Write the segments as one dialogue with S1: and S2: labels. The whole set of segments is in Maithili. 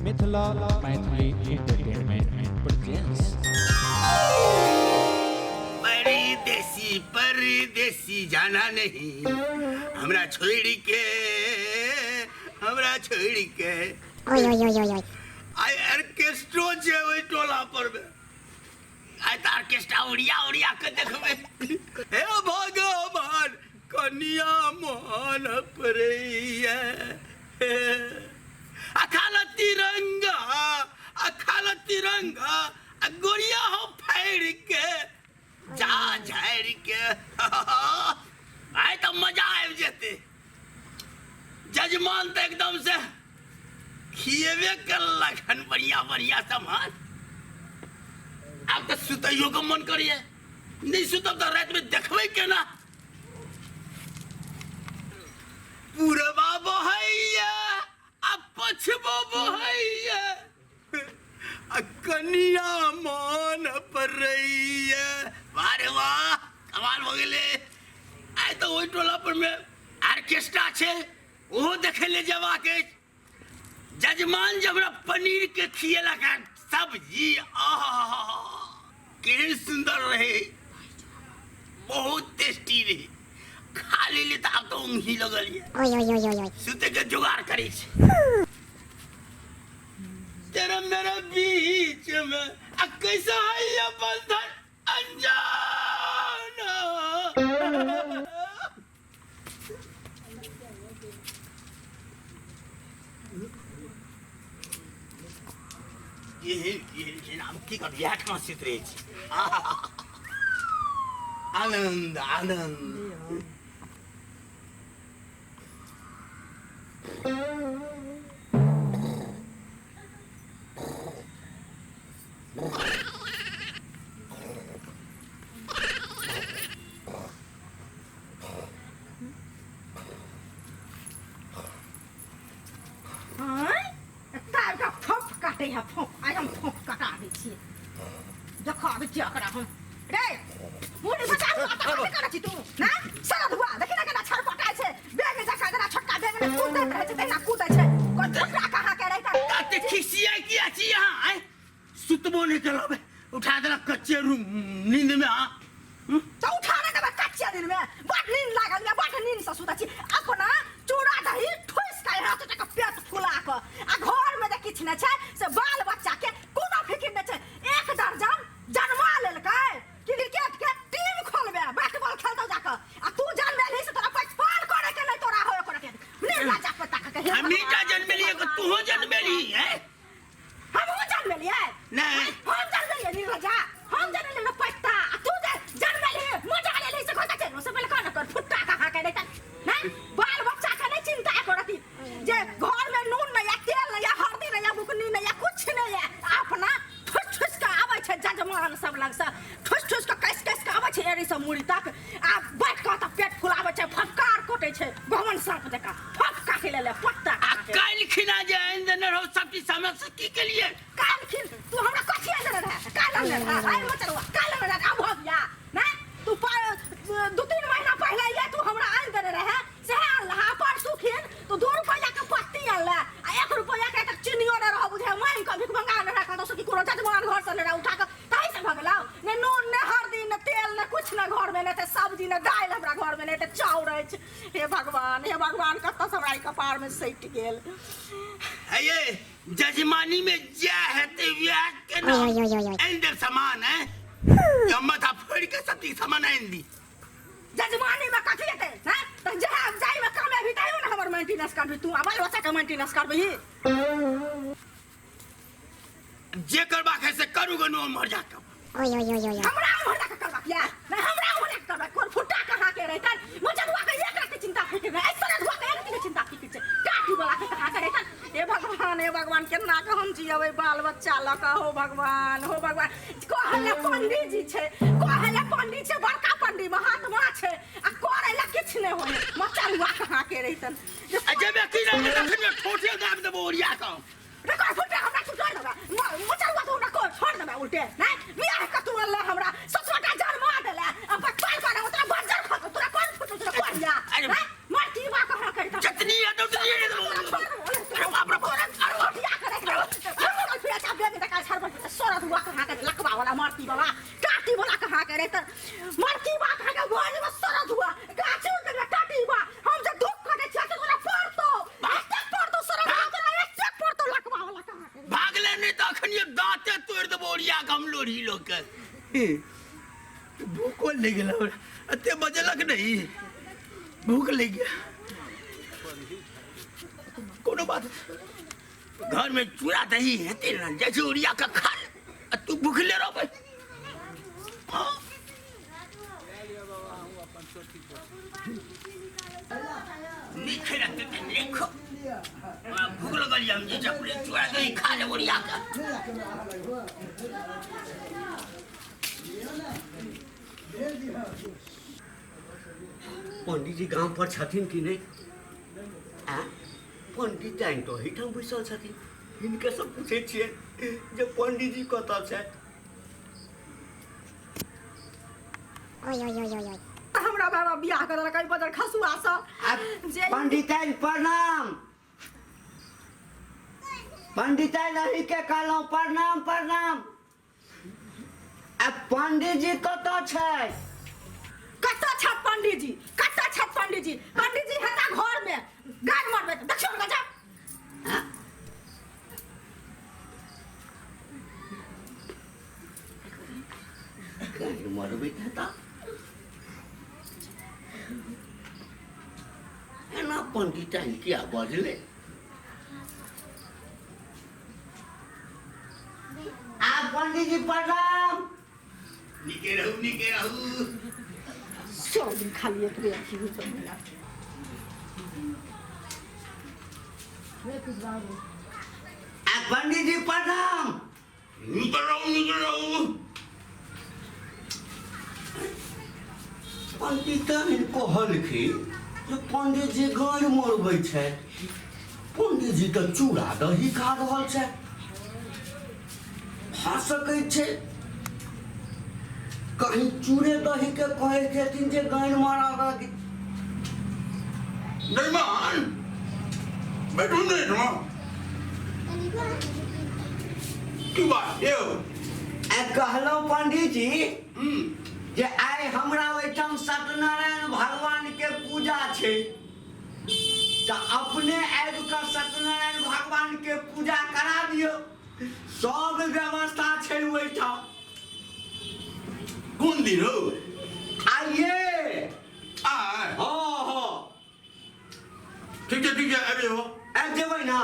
S1: Mithila Maithili entertainment presents.
S2: परदेसी परदेसी जाना नहीं, हमरा छोड़ के, हमरा छोड़ के।
S3: ओए ओए ओए ओए।
S2: आइ ऑर्केस्ट्रो छै ओहि टोला पर में, आइ तऽ ऑर्केस्ट्रा उड़िया उड़िया के देखबै। हे भगवान, कनिया मोहन पड़ैया, अखाल तिरंगा, अखाल तिरंगा, आ गोरिया हो फाड़ि के जा झाड़ि के। आइ तऽ मजा आबि जेतै। जजमान तऽ एकदम से खिएबे करलक हन बढ़िया बढ़िया सामान। आब तऽ सुतैयो के मन करिए, नहीं सुतब तऽ रातिमे देखबै केना। पुरबा बहैया आ पछबो बहैया आ कनिया मन पड़ैया। वाह रे वाह, कमाल भऽ गेलै। आइ तऽ ओहि टोला पर मे ऑर्केस्ट्रा छै, ओहो देखै ले जेबाक अछि। जजमान जे हमरा पनीर के खिएलक हन सब्जी, आहा, केहन सुंदर रहे, बहुत टेस्टी रहे। खा लेली तऽ आब तऽ ऊँघी लगल ये।
S3: ओए ओए ओए ओए।
S2: सुते के जुगाड़ करै छी। तेरा मेरा बीच में आ कैसा है ये बंधन अनजाना। एहन एहन एहन हम की करू, इएह ठाम सुति रहै छी। आनन्द आनन्द।
S4: आँय, एत्ता एकरा फोफ काटै है फोफ, आइ हम फोफ कटा दै छियै, देखो आबै छियै ओकरा हम। रे मुड़ी बचा, कथी करै छी तू? ना सारा धुआ देखी ना केना छरपटाइ छै, बेग जकाँ, जेना छोटका बेग ने कूदैत रहै छै तहिना कूदै छै। कोन फुटरा कहाँ के रहितै।
S2: तते खिसिया किया छी अहाँ? आँय, सुतबो नहि केलहुँ, उठा देलक कच्चे रूम नींद में। हाँ
S4: तऽ उठा नहि देबै कच्चे दिन में? बड नींद लागल यऽ, बड नींद से सुतै छी। अपना चूड़ा दही ठुसि कऽ हाथ टका पेट फुला कऽ आ घर में जे किछु नहि छै से बाल बच्चा के कोनो फिकिर नहि छै। एक दर्जन जन्मा लेलकै, क्रिकेट के टीम खोलबे, बैट बॉल खेलतौ जाकऽ, आ तू जन्मेलही से तोरा पछपाल करे के नहि तोरा होय करे के निर्लज्ज पता के। हे
S2: हमीटा
S4: भगवान,
S2: जन्मेलियै कि तूहो जन्मेलही है?
S4: हमहूँ जन्मेलियै।
S2: नहि।
S4: हम जन्मेलियै निर्लज्जा, हम जन्मेलियै न पैता, आ तू जे जन्मेलही मजा लेलही से घोटा चलि से पहिले कह न कर फुट्टा कहाँ के नहि नहि बाल बच्चा के नहि चिंता करती जे घर में नून नहीं है, तेल नहीं है, हल्दी नहीं है, बुकनी नहीं है, कुछ नहीं है। अपना ठुस ठुस के आबै छै जजमान सब लग से, ठुस ठुस के कस कस के आबै छै एड़ी से मुड़ी तक, आ बैठ के तऽ पेट फुलाबै छै, फटकार कोटै छै गहमन साँप जकाँ, फट काटि लेले पत्ता।
S2: आ काल्हि खिना जे आनि देने रहौ सब चीज समय से की केलिए?
S4: काल्हि खिन तू हमरा कथी आनि देने रहे? काल्हि आनने रहे आइ मचरुआ, काल्हि आनने रहे, आब भऽ गया नहि? तू 2-3 महीना पहिले ये तू हमरा आनि देने रहे सएह आनलह। आ परसू खिन तू 2 रुपैआ के पत्ती आनले आ 1 रुपैआ के तक चीनियो नहि रहौ बुझे, मांगि कऽ भीख मंगा आनने रहे कतौ से कि कोनो जजमान घर से ने रहे उठा कऽ, ताहि से भऽ गेलौ। ने नून ने हरदी ने तेल ने कुछ ने घर में, ने ते सब्जी ने दालि हमरा घर में, ने ते चाउर अछि। हे भगवान, हे भगवान, कतऽ से हमरा ई कपार में सटि गेल।
S2: हे ये जजमानी में जे हेतै वएह के ना
S3: ओए ओए ओए ओए।
S2: आनि देब सामान है, हम माथा फोड़ि के सब चीज सामान आनि दी।
S4: जजमानी में कथी हेतै? हैं, तऽ जहे जाई में कमेबही तहियो ने हमर मेंटेनेंस करबही तू, आ बाल बच्चा के मेंटेनेंस करबही।
S2: जे करबाक है से करू गनु, उम्हर जाके।
S3: ओए ओए ओए ओए।
S4: हमरा उम्हर जाके करबाक या नहीं? हमरा उम्हर जाके करबाक कोन फुट्टा कहाँ के रहितन? मजनुआ के एक रत्ती चिंता फिकिर नहीं, ऐसा रधुआ के एक रत्ती के चिंता फिकिर छै काटी वाला के कहाँ के रहितन। हे भगवान, हे भगवान, केना के हम जियबै बाल बच्चा लऽ कऽ? हो भगवान, हो भगवान। कहले पंडित जी छै, कहले पंडित छै, बड़का पंडित महात्मा छै, आ करै ला किछु नहि होय। मचनुआ कहाँ के रहितन?
S2: आ जेबे की नहि तखने ठोठे दाबि देबो ओरिया कऽ।
S4: रे फुटे हमरा तू छोड़ देबे मचरुआ, तू हमरा को छोड़ देबे उल्टे नहीं? बियाह के तू अल्लाह हमरा ससुरटा जन्मा देले आ बच्चा पर ओतरा बज्जर खत तोरा कोन फुटल तोरा कोरिया।
S2: अरे
S4: हैं मर की बा कहाँ करता
S2: जतनी है उतनी है।
S4: तोरा छोड़ देबे।
S2: अरे बाप रे बाप, अरे
S4: बियाह करे। त मरकी बा खा के भोज में सरद हुआ गाछी उतर टाटी बा हम जे धूप काटे छियै त तोरा पड़तो एतेक पड़तो सरद हुआ तोरा एतेक पड़तो लकवा वाला कहाँ के।
S2: भागले नहीं तो अखन ये दांते तोड़ देबो ओरिया के हम लोढ़ी लोग के। भूखो लग गेल हमरा। एते बजलक नहीं, भूख लग गया। कोनो बात, घर में चूड़ा दही हेतै ने, जाइ छी ओरिया के खा ले। आ तू भूखले रहबै। नीक खेलक तऽ नीक खो। हमरा भूख लगल यऽ, हम जे छै अपने चूड़ा दही खा लेब ओरिया के।
S5: पंडीजी गाम पर छथिन कि नहि? आ पंडित जानि तऽ ओहिठाम बैसल छथिन, हिनके से पूछै छियै जे पंडीजी कतऽ छथि।
S3: Oi, oi, oi, oi, oi.
S4: हमरा बाबा बियाह कर देलक एहि बजर खसुआ सँ जे
S5: पंडिताइन प्रणाम। पंडिताइन अहीँके कहलहुँ, प्रणाम प्रणाम। आ पंडीजी कतऽ छै?
S4: कतऽ छथि पंडीजी? कतऽ छथि पंडीजी? पंडीजी हेता घर में गाय मरबे देखियौ ने जा।
S5: गाय मरबैत हेता एना पंडिताइन किया बजलै? आ पंडीजी प्रणाम।
S2: नीके रहू, नीके रहू।
S4: सब दिन खाली एक बेर अथी होइत रहैया।
S5: आ पंडीजी प्रणाम।
S2: नीक रहू, नीक रहू।
S5: पंडिताइन कहलखिन जे पंडीजी गाय मरबै छै, पंडीजी तऽ चूड़ा दही खा रहल छै। भऽ सकै छै कहीं चूड़े दही के कहै छथिन जे गाय मरब।
S2: बेईमान बैठू ने एहिठमा। की बात यौ?
S5: आ कहलहुँ पंडीजी जे आइ हमरा ओहिठाम सत्यनारायण भगवान के पूजा छै, तऽ अपने आबि कऽ सत्यनारायण भगवान के पूजा करा दियौ, सब व्यवस्था छै ओहिठाम।
S2: कोन दिन हौ?
S5: आइए।
S2: आइ?
S5: हँ हँ।
S2: ठीक छै, ठीक छै, आबि जेबो।
S5: आबि जेबै ने?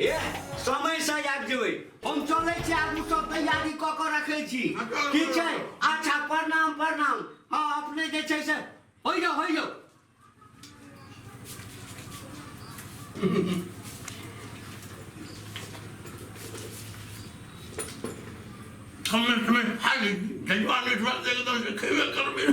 S5: ए समय से आबि जेबै। हम चलै छी, आगू सब तैयारी कऽ कऽ रखै छी। ठीक छै, अच्छा प्रणाम प्रणाम। हँ अपने जे छै से होइ जाउ, होइ जाउ।
S2: समय समय खा लै छी, जजमान उठवा से एकदम से खेबे करबै।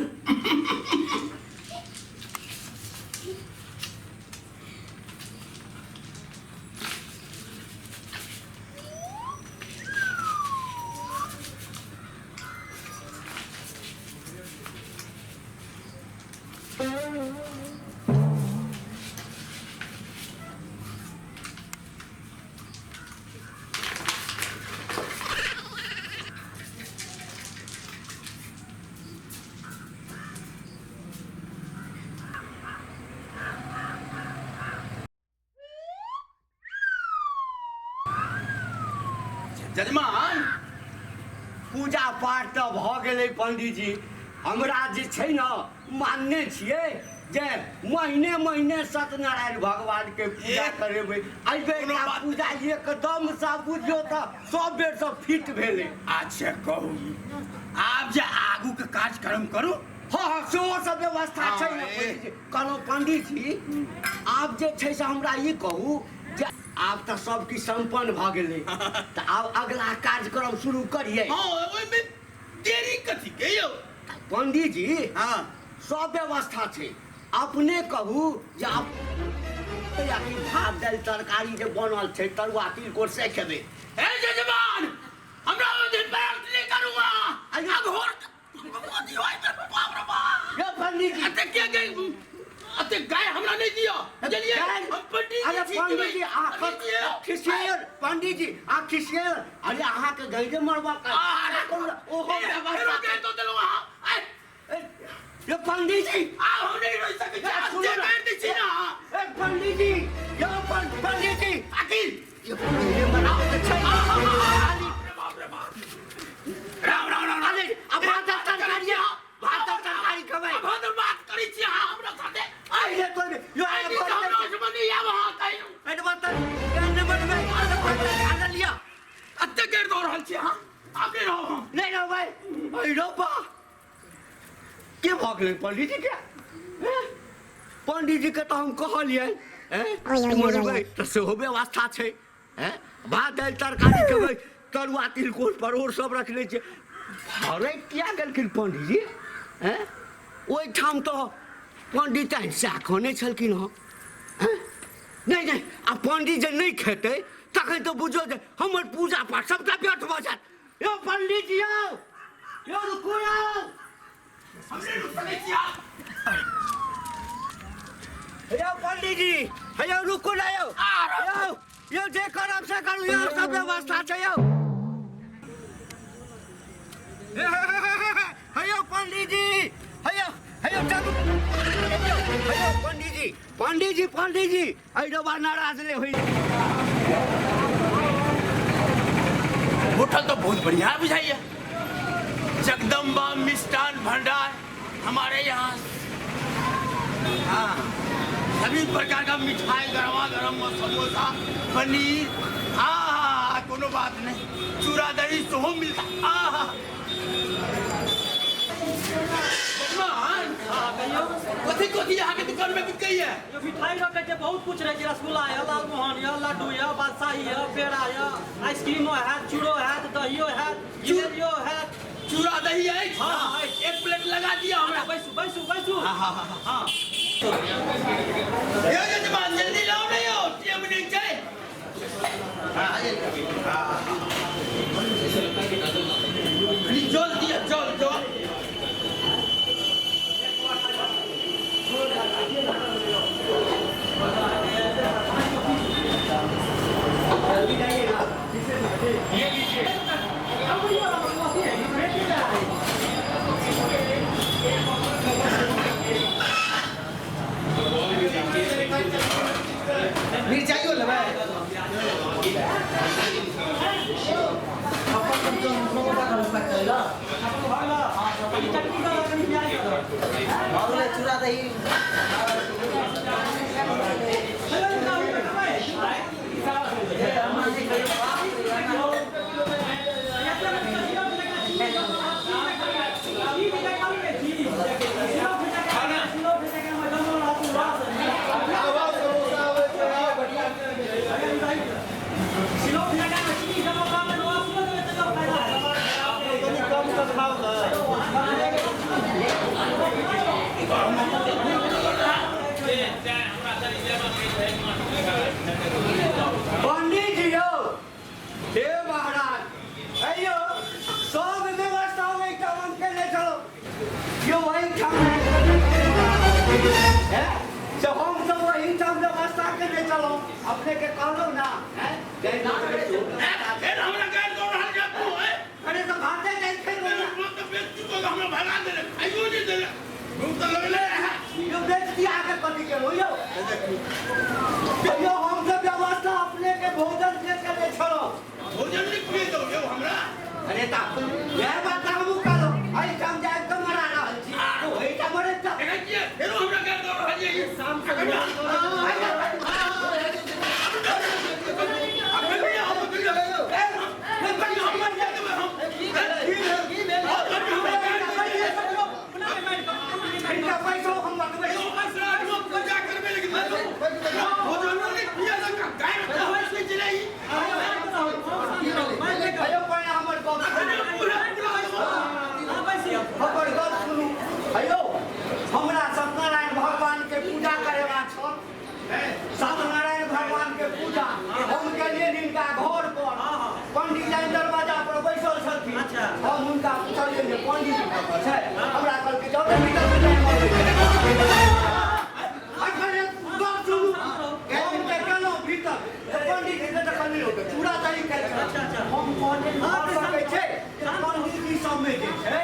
S2: जजमान,
S5: पूजा पाठ तऽ भऽ गेलै पंडीजी। हमरा जे छै ने मानने छियै जे महीने महीने सत्यनारायण भगवान के पूजा करेबै। एहि बेर
S2: कोनो बात
S5: पूजा एकदम से बुझियौ तऽ सब बेर से फिट भेलै।
S2: अच्छा कहू, आब जे आगू के कार्यक्रम करू।
S5: हँ हँ, सेहो सब व्यवस्था छै ने।
S2: हँ, ए।
S5: पंडीजी कहलहुँ, पंडीजी आब जे छै से हमरा ई कहू जे आब तऽ सब किछु सम्पन्न भऽ गेलै, तऽ आब अगला कार्यक्रम शुरू करियै?
S2: हँ, ओहिमे देरी कथी के यौ?
S5: पंडीजी,
S2: हँ,
S5: सब व्यवस्था छै, अपने कहू जे आप या कि भात दालि तरकारी जे बनल छै, तरुआ तिलकोर से खेबै?
S2: ए जजमान, हमरा ओहि दिन पैर नहि करू।
S5: अरे।
S2: अहाँ घोर बाप रे बाप।
S5: यौ पंडीजी,
S2: एते के गई, एते गाय हमरा नहि दिअ, बुझलियै?
S5: गाय?
S2: हम पंडीजी
S5: अरे
S2: छी।
S5: पंडीजी, अहाँ खिसियल, पंडीजी अहाँ खिसियल। अरे अहाँके गैरे मरबा
S2: अरे
S5: ओहो व्यवस्था
S2: गाय तो देलहुँ अहाँ। आइ,
S5: यौ पंडीजी,
S2: आब हम नहि रहि सकै छी।
S5: ए, सुनू
S2: एते
S5: ना।
S2: गारि दै छी ना।
S5: ए पंडीजी, यौ पंडीजी,
S2: अकील
S5: यौ पहिले मनाओ तऽ छै। खाली
S2: बाप रे बाप, राम राम राम।
S5: अरे, आ भात दालि तरकारी यऽ, भात दालि तरकारी खेबै।
S2: अभद्र बात करै छी अहाँ हमरा साथे।
S5: अहिले तोरे यौ
S2: आइ
S5: आइ
S2: तऽ हमरा ओहिठमा नहि आब अहाँ कहियो।
S5: एहिठमा तऽ नहि बनबै, भात दालि खा लिअ।
S2: एते गारि दऽ रहल छी अहाँ, आब नहि रहब हम।
S5: नहि रहबै। अरे बा, के भऽ गेलै पंडीजी के? पंडीजी के तऽ हम कहलियै मरबै तऽ सेहो व्यवस्था छै। हैं, भात दालि तरकारी खेबै, तरुआ तिलकोर परोड़ सब रखने छै। फड़ै किया गेलखिन पंडीजी? हैं, ओहिठाम तऽ पंडित सएह कहने छलखिन हँ। हैं? नहि नहि, आ पंडित जे नहि खेतै तखन तऽ बुझियौ जे हमर पूजा पाठ सबटा व्यर्थ भऽ जायत। यौ पंडित जी, यौ यौ रुकू यौ।
S2: हम नहि रुकि सकै छी आब।
S5: यौ पंडित जी, यौ रुकू ने यौ। यौ यौ जे करब से करू यौ, सब व्यवस्था छै यौ। हे यौ पंडित जी, हे यौ, हे यौ चलू। हे यौ पंडित जी, पंडित जी, पंडित जी, एहि डोबा नाराज नहि होइ।
S2: होटल तो बहुत बढ़िया बुझाइए, जगदम्बा मिष्ठान भंडार। हमारे यहाँ हाँ सभी प्रकार का मिठाई, गरमा गरम और समोसा, पनीर, हाँ हाँ, कोनो बात नहीं, चूड़ा दही सेहो मिलता। हाँ हाँ, कथी कथी अहाँके दुकान में बिकैया?
S6: यो मिठाई रखै छै, बहुत कुछ रहै छै। रसगुल्ला यऽ, लालमोहन यऽ, लड्डू यऽ, बादशाही यऽ, पेड़ा यऽ, आइसक्रीमो हैत, चूड़ो हैत, दहियो हैत, जिलेबियो हैत।
S2: चूड़ा दही अछि?
S6: हाँ, अछि।
S2: एक प्लेट लगा दिअ हमरा।
S6: बैसू बैसू बैसू।
S2: हाँ हाँ हाँ।
S6: हाँ
S2: यौ यजमान, जल्दी लाउ ने यौ, टाइम नहि छै। कनी जल दिअ, जल जल।
S7: मिरचाइयो लेबै?
S6: कनी चटनी दऽ, कनी प्याज दऽ।
S7: चूड़ा दही।
S5: पंडित जी यौ, हे महाराज, अइयो सब व्यवस्था ओहिठाम हम केने छलहुँ यौ। ओहिठाम हैं, से हम सब ओहिठाम व्यवस्था केने छलहुँ, अपने के कहलहुँ ना। हैं, जे ना
S2: फेर हमरा गारि दऽ रहल छै तू, हैं?
S5: अरे तऽ भाते जाइ छै।
S2: हम तऽ बेइज्जती कऽ के हमरा भगा देलक, खाइयो नहि देलक। भूख तऽ लगले रहए।
S5: यौ बेच दिया के कथी केलहुँ यौ? यौ हम सब व्यवस्था अपने के भोजन के केने छलहुँ।
S2: भोजन नहि खुएतौ यौ हमरा?
S5: अरे ता वएह बात तऽ हमहूँ कहलहुँ, एहिठाम जाय कऽ मरा रहल छी, ओहिठाम मरैत तऽ
S2: देखै छियै, फेरो हमरा गारि दऽ रहल छै ई।
S6: शाम के
S5: हिनका पैसो हम बतबै छी। अयौ पहिने हमर गप सुनू, हमर गप सुनू। अयौ हमरा सत्यनारायण भगवान के पूजा करेबाक छल। सत्यनारायण भगवान के पूजा हम गेलियै हिनका घर पर, पंडित जी दरवाजा पर बैसल छलखिन।
S6: अच्छा।
S5: हम हुनका पुछलियै जे पंडित जी कतऽ छै? हमरा कहलकै जाउ ने भीतर मे टाइम अबै छै। अखन एक गप सुनू, हम जे गेलहुँ भीतर तऽ पंडित जी के देखलियै तऽ चूड़ा दही खाइ छल।
S6: अच्छा, अच्छा।
S5: हम कहलियै भऽ सकै छै जे पंडित जी सबमे जे छै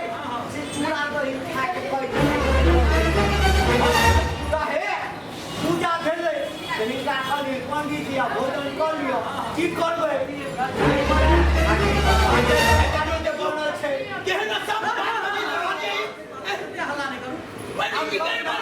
S5: से चूड़ा दही खा के कहै छै। लिअ, भोजन कऽ लिअ। की करबै? जे बनल छै
S2: केहन सब
S6: हल्ला नहि करू।